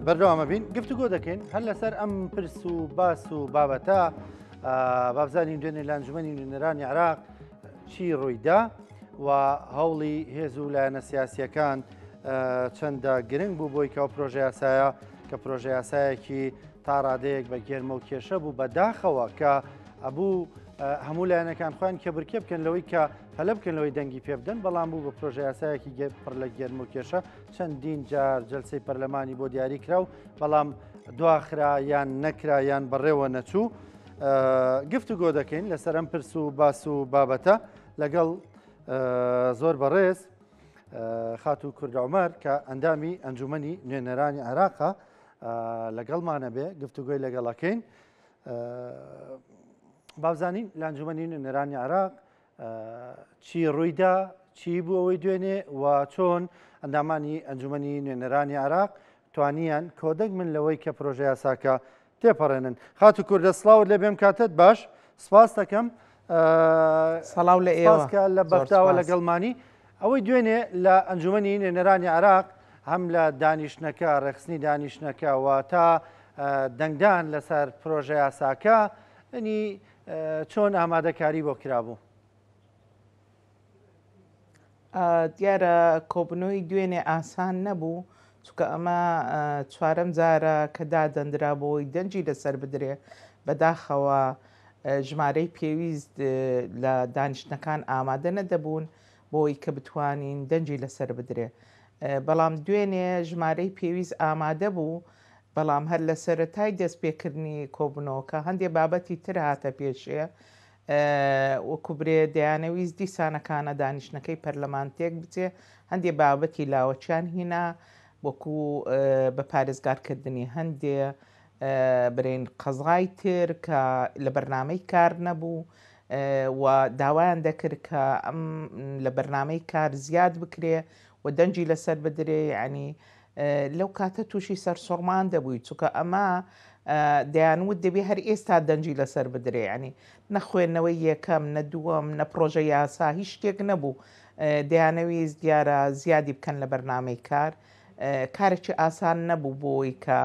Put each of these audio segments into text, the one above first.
بەردەوامە بین گفتوگۆ دەکەین هەر لەسەر ئەم پرس و باس و بابەتە بابزانین دوێنێ لە ئەنجومەنی نوێنەرانی عراق چی ڕوویدا و هەوڵی هێز و لایەنە سیاسیەکان چەندە گرنگ بوو بۆی کە پرۆژە یاسایە کە پرۆژە یاسایەکی تا ڕادەیەک بە گێرمە و کێشە بوو بەداخەوە کە ئەبوو هەموو لایەنەکان خۆیان کێبرکێ بکەن لەوەی کە پەلە بکەن لەوەی دەنگی پێ بدەن بەڵام بوو بە پرۆژە یاسایەکی پڕ لە گەرم و کێشە چەندین جار جلسەی پەرلەمانی بۆ دیاری کرا و بەڵام دواخرا یان نەکرا یان بەڕێوە نەچوو گفتوگۆ دەکەین لەسەر ئەم پرس و باس و بابەتە لەگەڵ زۆر بەڕێز خاتوو کوردە عومەر کە ئەندامی ئەنجومەنی نوێنەرانی عێراقە لەگەڵمانە بێ گفتوگۆی لەگەڵەکەین بابزانین لە ئەنجومەنی نوێنەرانی عێراق چی ڕوویدا چی بوو ئەوەی دوێنێ و چۆن ئەندامانی ئەنجومەنی نوێنەرانی عێراق توانیان کۆدەنگ من لەوەی کە پرۆژە یاساکە تێپەڕێنن. خاتوو کوردە سڵاوت لێ بێم کاتت باش سپاس دەکەم سڵاو لە ئێوە کە لە بەغداوە لەگەڵمانی ئەوەی دوێنێ لە ئەنجومەنی نوێنەرانی عێراق هەم لە دانیشتنەکە ڕێخستنی دانیشتنەکە و تا دەنگدان لەسەر پرۆژە یاساکە ینی چۆن ئامادەکاری بۆ کرابوو؟ دیارە کۆبوونەوەی دوێنێ ئاسان نەبوو، چونکە ئەمە چوارەم جارە کە دادەندرا بۆی دەنگی لەسەر بدرێ، بەداخەوە ژمارەی پێویست لە دانیشتنەکان ئامادە نەدەبوون بۆی کە بتوانین دەنگی لەسەر بدرێ. بەڵام دوێنێ ژمارەی پێویست ئامادە بوو، بەڵام هەر لە سەرەتای دەستپێکردنی کۆبوونەوەکە هەندێ بابەتی تر هاتە پێشێ وەکو برێ دەیانەویست دیسانەکانە دانیشتنەکەی پەرلەمان تێک بچێ، هەندێ بابەتی لاوەکیان هینا وەکو بە پارێزگارکردنی هەندێ برێن قەزای تر کە لە بەرنامەی کار نەبوو و داوایان دەکرد کە ئەم لە بەرنامەی کار زیاد بکرێ و دەنگی لەسەر بدرێ یعنی لەو کاتە تووشی سەرسوڕمان دەبووی چونکە ئەمە دەیانوت دەبێ هەر ئێستا دەنگی لەسەر بدرێ ینی نە خوێندنەوەی یەکەم نە دووەم نە پرۆژە یاسا هیچ شتێک نەبوو دەیانەویست دیارە زیادی بکەن لە بەرنامەی کار کارێکی ئاسان نەبوو بۆی کە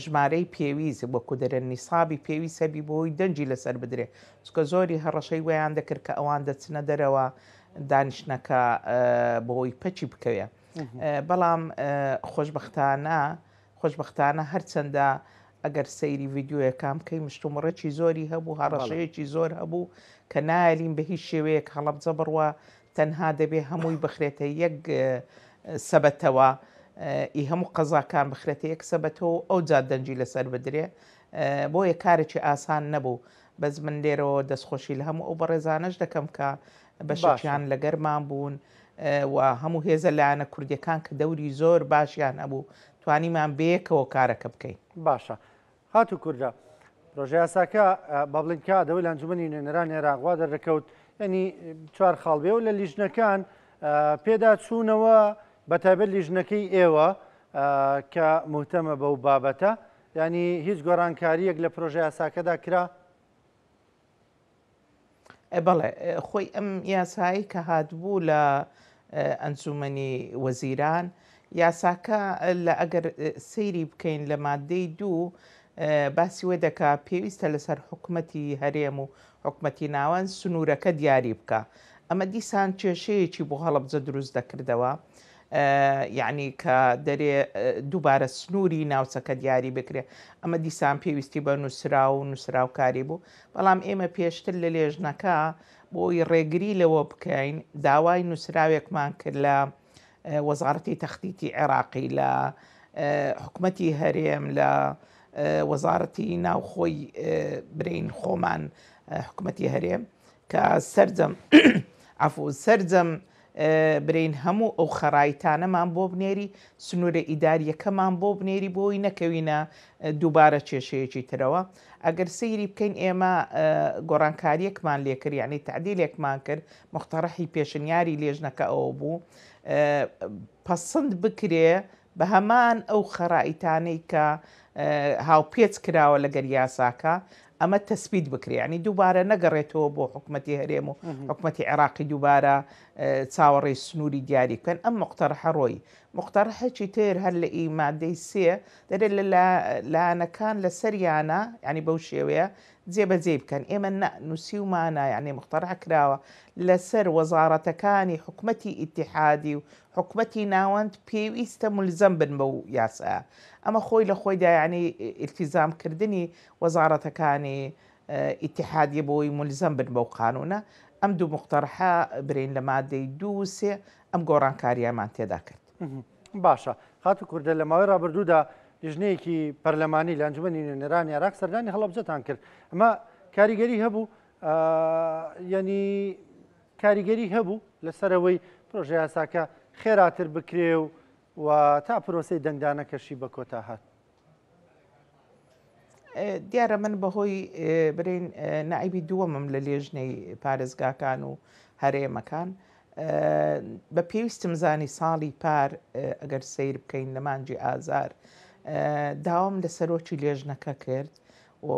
ژمارەی پێویست وەکو دەرێن نیسابی پێویست هەبی بۆی دەنگی لەسەر بدرێ چونکە زۆری هەڕەشەی ویان دەکرد کە ئەوان دەچنە دەرەوە دانیشتنەکە بۆی پەکی بکەوێ. بەڵام خۆشبەختانە خۆشبەختانە هەرچەندە ئەگەر سەیری ڤیدیۆیەکان بکەی مشتومڕێکی زۆری هەبوو هەڕەشەیەکی زۆر هەبوو کە نایەلین بە هیچ شێوەیەک هەڵەبجە بڕوا تەنها دەبێ هەمووی بخرێتە یەک سەبەتەوە ئی هەموو قەزاکان بخرێتە یەک سەبەتەوە و ئەو جا دەنگی لەسەر بدرێ بۆیە کارێکی ئاسان نەبوو بەس من لێرەوە دەستخۆشی لە هەموو ئەو بەڕێزانەش دەکەم کە بەشێکیان لەگەرمان بوون و هەموو هێزە لایەنە کوردیەکان کە دەوری زۆر باشیان هەبوو توانیمان بەیەکەوە کارەکە بکەین. باشە خاتوو کوردە پرۆژە یاساکە با بڵێین کە دەوەی لە ئەنجومەنی نوێنەرانی عێراق وا دەردەکەوت یعنی چوار خاڵ بێ و لە لیژنەکان پێدا چوونەوە بە تایبەت لیژنەکەی ئێوە کە مهتەمە بەو بابەتە یعنی هیچ گۆڕانکاریەک لە پرۆژە یاساکەدا کرا؟ بەڵێ خۆی ئەم یاسایی کە هاتبوو لە ئەنجومەنی وەزیران یاساکە لە ئەگەر سەیری بکەین لە مادەی دوو باسی وە دەکا پێویستە لەسەر حکومەتی هەرێم و حکومەتی ناوەند سنوورەکە دیاری بکە ئەمە دیسان کێشەیەکی بۆ هەڵەبجە دروست دەکردەوە یەعنی کە دەرێ دووبارە سنووری ناوچەکە دیاری بکرێ ئەمە دیسان پێویستی بە نووسراو و نووسراوکاری بوو بەڵام ئێمە پێشتر لە لێژنەکە بۆی ڕێگری لەوە بکەین داوای نووسراوێکمان کرد لە وەزارەتی تەختیتی عێراقی لە حکومەتی هەرێم لە وەزارەتی ناوخۆی برین خۆمان حکومەتی هەرێم کە سەرجەم عەفو سەرجەم برێین هەموو ئەو خەرایتانەمان بۆ بنێری، سنوورە ئیدارییەکەمان بۆ بنێری بۆی نەکەوینە دووبارە کێشەیەکی ترەوە. ئەگەر سەیری بکەین ئێمە گۆڕانکارییەکمان لێ کرد، یانی تەعدیلێکمان کرد، موقتەڕەحی پێشنیاری لێژنەکە ئەوە بوو پەسند بکرێ بە هەمان ئەو خەرائیتانەی کە هاوپێچ کراوە لەگەر یاساکە ئەمە تەسبیت بکرێ یانی دووبارە نەگەڕێتەوە بۆ حکومەتی هەرێم و حکومەتی عێراقی دووبارە چاوەڕێی سنووری دیاری بکەن ئەم مقتەرحە ڕۆی مقتەرحێکی تر هەر لە ئی مادەی سێ دەرێ لە لایەنەکان لەسەریانە یانی بەو شێوەیە جێبەجێی بکەن ئێمە نە نووسیومانە یانی مقتەرح کراوە لەسەر وەزاڕەتەکانی حکومەتی ئیتیحادی و حکومەتی ناوەند پێویستە مولزەم بن بەو یاسایە ئەمە خۆی لە خۆیدا یانی ئیلتیزام کردنی وەزاڕەتەکانی ئیتیحادیە بۆی مولزەم بن بەو قانونە ئەم دوو مقتەرحە برین لە مادەی دوو و سێ ئەم گۆڕانکارییەمان تێدا کرد. باشە خاتوو کوردە لە ماوەی ڕابردوودا لیژنەیەکی پەرلەمانی لە ئەنجومەنی نوێنەرانی عێراق سەردانی هەڵەبجەتان کرد ئەمە کاریگەری هەبوو یعنی کاریگەری هەبوو لەسەرەوەی پرۆژە یاساکە خێراتر بکرێ و و تا پرۆسەی دەنگدانەکەشی بە کۆتا هات. دیارە من بەهۆی برین نائیبی دووەمم لە لێژنەی پارێزگاکان و هەرێمەکان بە پێویستم زانی ساڵی پار ئەگەر سیر بکەین لە مانگی ئازار داوام لە سەرۆکی لێژنەکە کرد و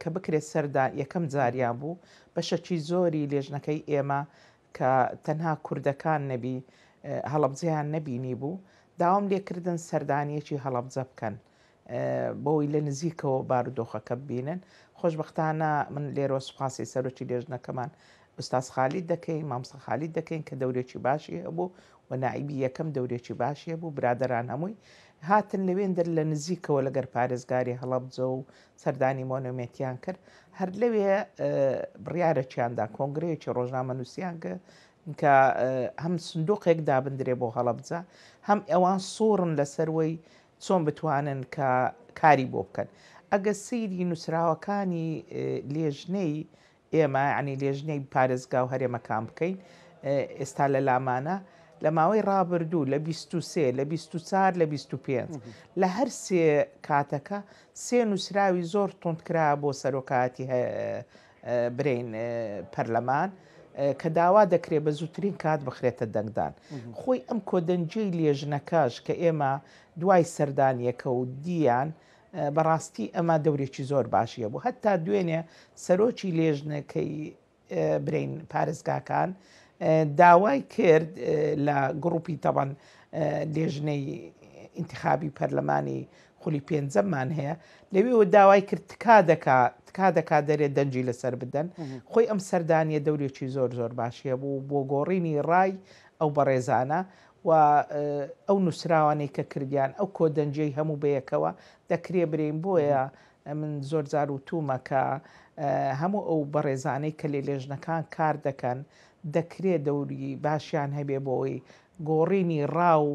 کە بکرێت سەردا یەکەم جاریان بوو بەشەکی زۆری لێژنەکەی ئێمە کە تەنها کوردەکان نەبی هەڵەبجەیان نەبینی بوو داوام لێکردن سەردانیەکی هەڵەبجە بکەن بۆی لە نزیکەوە بارودۆخەکە ببینن خۆشبەختانە من لێرەوە سوپاسی سەرۆکی لێژنەکەمان ئوستاز خالید دەکەین مامۆستا خالید دەکەین کە دەورێکی باشی هەبوو و نائیبی یەکەم دەورێکی باشی هەبوو برادەران هەمووی هاتن لەوێندەر لە نزیکەوە لەگەر پارێزگاری هەڵەبجە و سەردانی مۆنۆمێنتیان کرد هەر لەوێ بڕیارێکیاندا کۆنگرەیەکی ڕۆژنامەنووسیان کرد کە هەم سندوقێک دابندرێ بۆ هەڵەبجە هەم ئەوان سوورن لەسەروەی چۆن بتوانن کە کاری بۆ بکەن ئەگە سەیری نووسراوەکانی لێژنەی ئێمە یانی لێژنەی پارێزگا و هەرێمەکان بکەین ئێستا لە لامانە لە ماوەی ڕابردوو لە 23 لە 24 لە 25 لە هەر سێ کاتەکە سێ نووسراوی زۆر توند کرا بۆ سەرۆکایەتی برین پەرلەمان کە داوا دەکرێت بە زووترین کات بخرێتە دەنگدان خۆی ئەم کۆدەنگیەی لێژنەکەش کە ئێمە دوای سەردانیەکە و دیان بەڕاستی ئەمە دەورێکی زۆر باشی هەبوو هەتا دوێنێ سەرۆکی لێژنەکەی برین پارێزگاکان داوای کرد لە گروپی تەبەن لێژنەی ئینتخابی پەرلەمانی خولی پێنجەممان هەیە لەوێوە داوای کرد تکا دەکا تکا دەکا دەرێ دەنگی لەسەر بدەن خۆی ئەم سەردانیە دەورێکی زۆر زۆر باشی هەبوو بۆ گۆڕینی ڕای ئەو بەڕێزانە و ئەو نووسراوانەی کە کردیان ئەو کۆدەنگیەی هەموو بەیەکەوە دەکرێ برێین بۆیە من زۆر جار وتومە کە هەموو ئەو بەڕێزانەی کە لە لێژنەکان کار دەکەن دەکرێ دەوری باشیان هەبێ بۆ ئەوەی گۆڕینی ڕا و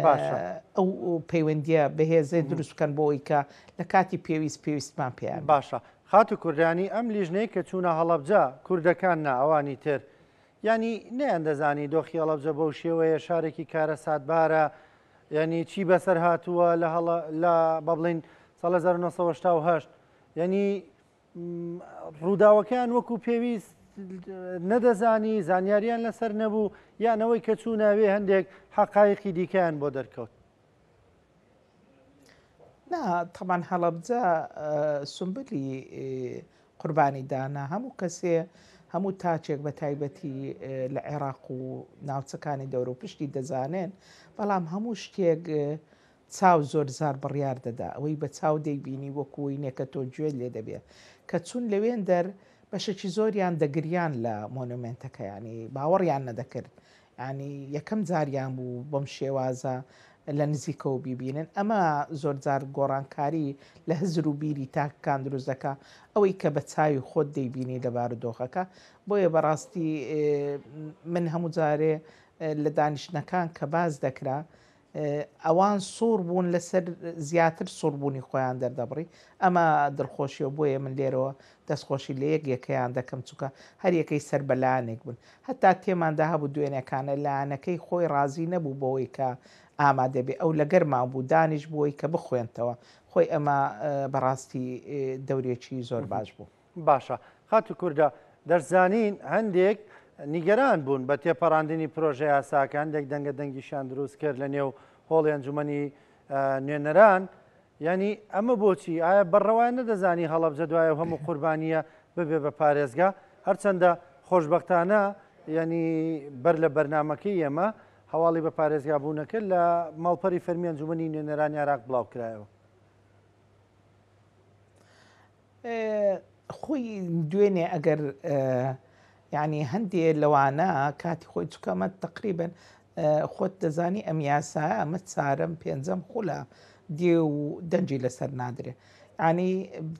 باشە. ئەو پەیوەندیە بەهێزەی دروست بکەن بۆ ئەوەی کە لە کاتی پێویست پێویستمان پێیان بێت. باشە خاتوو کوردانی ئەم لیژنەی کە چوونە هەڵەبجە کوردەکان نا ئەوانی تر یانی نەیان دەزانی دۆخی هەڵەبجە بەو شێوەیە شارێکی کارەساتبارە یانی چی بەسەر هاتووە لە هەڵە لە با بڵێین ساڵ 1970 یانی ڕووداوەکەیان وەکو پێویست نەدەزانی زانیاریان لەسەر نەبوو یان ئەوەی کە چوونە وێ هەندێک حەقایقی دیکەیان بۆ دەرکەوت. نا تەبعەن هەڵەبجە سومبلی قوربانی دانا هەموو کەسێ هەموو تاچێک بە تایبەتی لە عێراق و ناوچەکانی دەورو پشتی دەزانێن بەڵام هەموو شتێک چاو زۆر جار بڕیار دەدا، ئەوەی بە چاو دەیبینی وەکو وەی کە تۆ گوێت لێ دەبێ. کە چوون لەوێندەر بەشێکی زۆریان دەگریان لە مۆنۆمێنتەکە یانی باوەڕیان نەدەکرد یانی یەکەم جاریان بوو بەم شێوازە لە نزیکەوە بیبینن. ئەمە زۆر جار گۆڕانکاری لە هزر و بیری تاکەکان دروست دەکا ئەوەی کە بە چاوی خۆت دەیبینی لە بارودۆخەکە. بۆیە بەڕاستی من هەموو جارێ لە دانیشتنەکان کە باس دەکرا ئەوان سوور بوون لەسەر زیاتر سووربوونی خۆیان دەردەبڕی، ئەمە دڵخۆشیە و بۆیە من لێرەوە دەستخۆشی لە یەک یەکەیان دەکەم چونکە هەر یەکەی سەر بە لایەنێک بوون هەتا تێماندا هەبوو دوێنێکانە لایەنەکەی خۆی ڕازی نەبوو بەوەی کە ئامادە بێ ئەو لەگەرمان بوو دانیشت بۆی کە بخوێنتەوە خۆی ئەمە بەڕاستی دەورێکی زۆر باش بوو. باشە خاتوو کوردە دەشزانین هەندێک نیگەران بوون بە تێپەڕاندنی پرۆژە یاساکە هەندێک دەنگە دەنگیشیان دروست کرد لە نێو هۆڵی ئەنجومەنی نوێنەران. یانی ئەمە بۆچی؟ ئایا بە ڕەوایان نەدەزانی هەڵەبجە دوای ئەو هەموو قوربانییە ببێ بە پارێزگا؟ هەرچەندە خۆشبەختانە یانی بەر لە بەرنامەکەی ئێمە هەواڵی بە پارێزگا بوونەکە لە ماڵپەری فەرمی ئەنجومەنی نوێنەرانی عێراق بڵاو کرایەوە. خۆی دوێنێ ئەگەر یعنی هەندێ لەوانە کاتی خۆی چکەمە تقریبن خۆت دەزانی ئەم یاسایە ئەمە چارەم پێنجەم خولە دێ و دەنگی لەسەر نادرێ ینی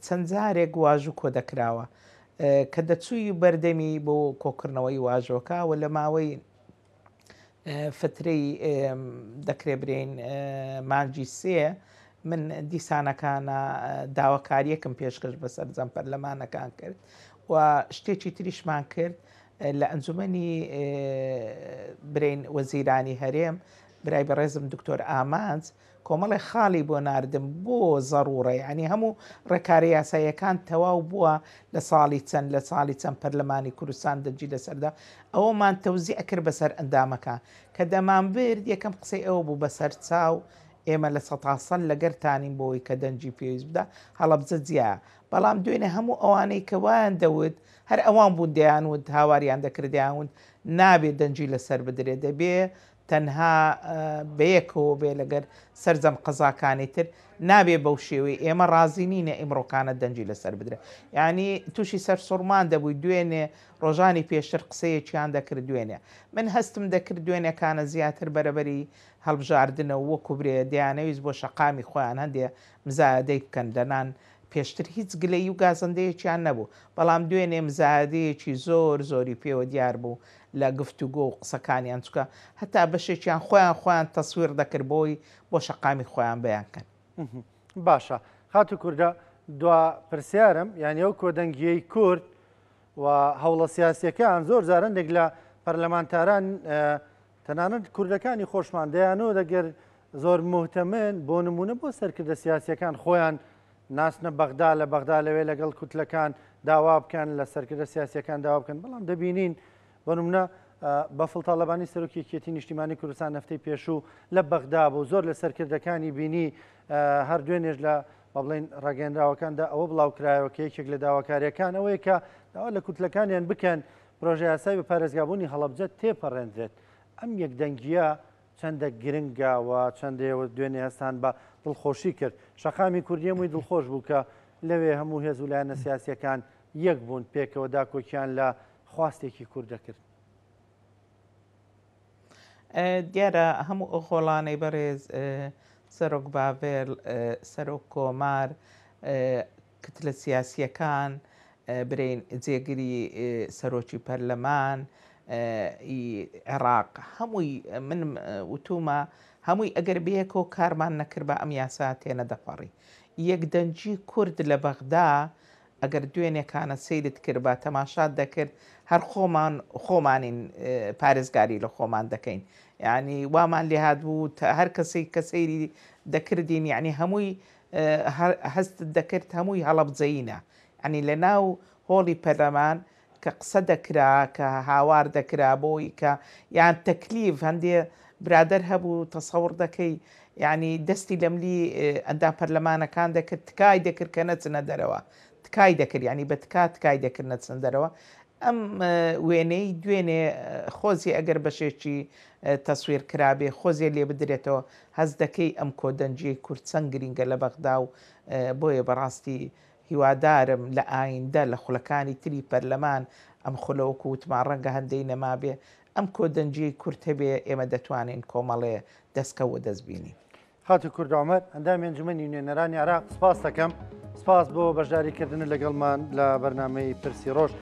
چەند جارێک واژوو کۆ دەکراوە کە دەچووی بەردەمی بۆ کۆکردنەوەی واژۆکە و لە ماوەی فترەی دەکرێ برێین مانگی سێ من دیسانەکانە داواکاریەکم پێشکەش بە سەرجەم پەرلەمانەکان کرد و شتێکی تریشمان کرد لە ئەنجومەنی برین وەزیرانی هەرێم برای بەڕێزم دکتۆر ئامانج کۆمەڵێ خاڵی بۆ ناردم بۆ زەڕوڕە یانی هەموو ڕێکارە یاساییەکان تەواو بووە لە ساڵی چەند لە ساڵی چەند پەرلەمانی کوردستان دەنگی لەسەردا ئەوەمان تەوزیع کرد بەسەر ئەندامەکان کە دەمانبرد یەکەم قسەی ئەوە بوو بەسەر چاو ئێمە لە سەتاسەد لەگەرتانین بۆی کە دەنگی پێویست بدا هەڵەبجە جیایە بەڵام دوێنێ هەموو ئەوانەی کە وایان دەوت هەر ئەوان بوون دەیان وت هاواریان دەکرد دەیان وت نابێ دەنگی لەسەر بدرێ دەبێ تەنها بەیەکەوە بێ لەگەر سەرجەم قەزاکانی تر نابێ بەو شێوەی ئێمە ڕازی نینە ئیمڕۆکانە دەنگی لەسەر بدرێ یانی توشی سەرسوڕمان دەبووی دوێنێ ڕۆژانی پێشتر قسەیەکیان دەکرد دوێنێ من هەستم دەکرد دوێنێکانە زیاتر بەرەبەری هەڵبژاردنە و وەکو برێ دەیانەویست بۆ شەقامی خۆیان هەندێ مزایەدەی بکەن دەنان پێشتر هیچ گلەیی و گازەندەیەکیان نەبوو، بەڵام دوێنێ مزایەدەیەکی زۆر زۆری پێوە دیار بوو لە گفتوگۆ و قسەکانیان، چونکە هەتا بەشێکیان خۆیان خۆیان تەسویر دەکرد بۆی بۆ شەقامی خۆیان بەیان کەن. باشە خاتوو کوردە دوا پرسیارم یانی ئەو کۆدەنگیەی کورد و هەوڵە سیاسیەکان زۆر جار هەندێک لە پەرلەمانتاران تەنانەت کوردەکانی خۆشمان دەیانەوە دەگەر زۆر مهتەمن بۆ نمونە بۆ سەرکردە سیاسیەکان خۆیان ناسنە بەغدا لە بەغدا لەوێ لەگەڵ کوتلەکان داوا بکەن لە سەرکردە سیاسیەکان داوا بکەن بەڵام دەبینین بۆ نمونە بەفڵ تاڵەبانی سەرۆکی یەکێتی نیشتیمانی کوردستان هەفتەی پێشوو لە بەغدا بوو زۆر لە سەرکردەکانی بینی هەر دوێنێش لە با بڵێین ڕاگەیەنراوەکاندا ئەوە بڵاوکرایەوە کە یەکێک لە داواکاریەکان ئەوەیە کە داوا لە کوتلەکانیان بکەن پرۆژەیاسای بە پارێزگابوونی هەڵەبجە تێپەڕێندرێت. ئەم یەکدەنگییە چەندە گرنگە و چەندە ئێوە دوێنێ هەستان بە دڵخۆشی کرد؟ شەقامی کوردی هەمووی دڵخۆش بوو کە لەوێ هەموو هێز و لایەنە سیاسییەکان یەک بوون، پێکەوە داکۆکیان لە خواستێکی کورد دەکرد. دیارە هەموو ئەو هۆڵانەی بەڕێز سەرۆک باڤێل، سەرۆک کۆمار، کتلە سیاسییەکان، برێین جێگری سەرۆکی پەرلەمان ی عێڕاق هەمووی من وتومە هەمووی ئەگەر بەیەکەوە کارمان نەکردبا ئەم یاسا تێنەدەپەڕی. یەکدەنگی کورد لە بەغدا ئەگەر دوێنێکانە سەیرت کردبا تەماشات دەکرد هەر خۆمان خۆمانین پارێزگاری لە خۆمان دەکەین یعنی وامان لێهاتبوو هەر کەسێک کە سەیری دەکردین یعنی هەمووی هەستت دەکرد هەمووی هەڵەبجەیینە یانی لە ناو هۆڵی پەرلەمان کە قسە دەکرا کە هاوار دەکرا بۆی کە یان تەکلیف هەندێ برادەر هەبوو تەسەوڕ دەکەی یانی دەستی لەملی ئەندام پەرلەمانەکان دەکرد تکای دەکرد کە نەچنە دەرەوە تکای دەکرد یانی بە تکا تکای دەکرد نەچنە دەرەوە ئەم وێنەی دوێنێ خۆزی ئەگەر بەشێکی تەسویر کرابێ خۆزێ لێ بدرێتەوە هەست دەکەی ئەم کۆدەنگیەی کورد چەند گرینگە لە بەغدا و بۆیە بەڕاستی هیوادارم لە ئایندە لە خولەکانی تری پەرلەمان ئەم خولە وەکو وتمان ڕەنگە هەندەی نەمابێ ئەم کۆدەنگیەی کورد هەبێ ئێمە دەتوانین کۆمەڵێ دەسکەوت وەدەست بینین. خاتوو کوردە عومەر، ئەندامی ئەنجومەنی نوێنەرانی عێراق، سپاست دەکەم. سپاس بۆ بەشداریکردنت لەگەڵمان لە بەرنامەی پرسی ڕۆژ.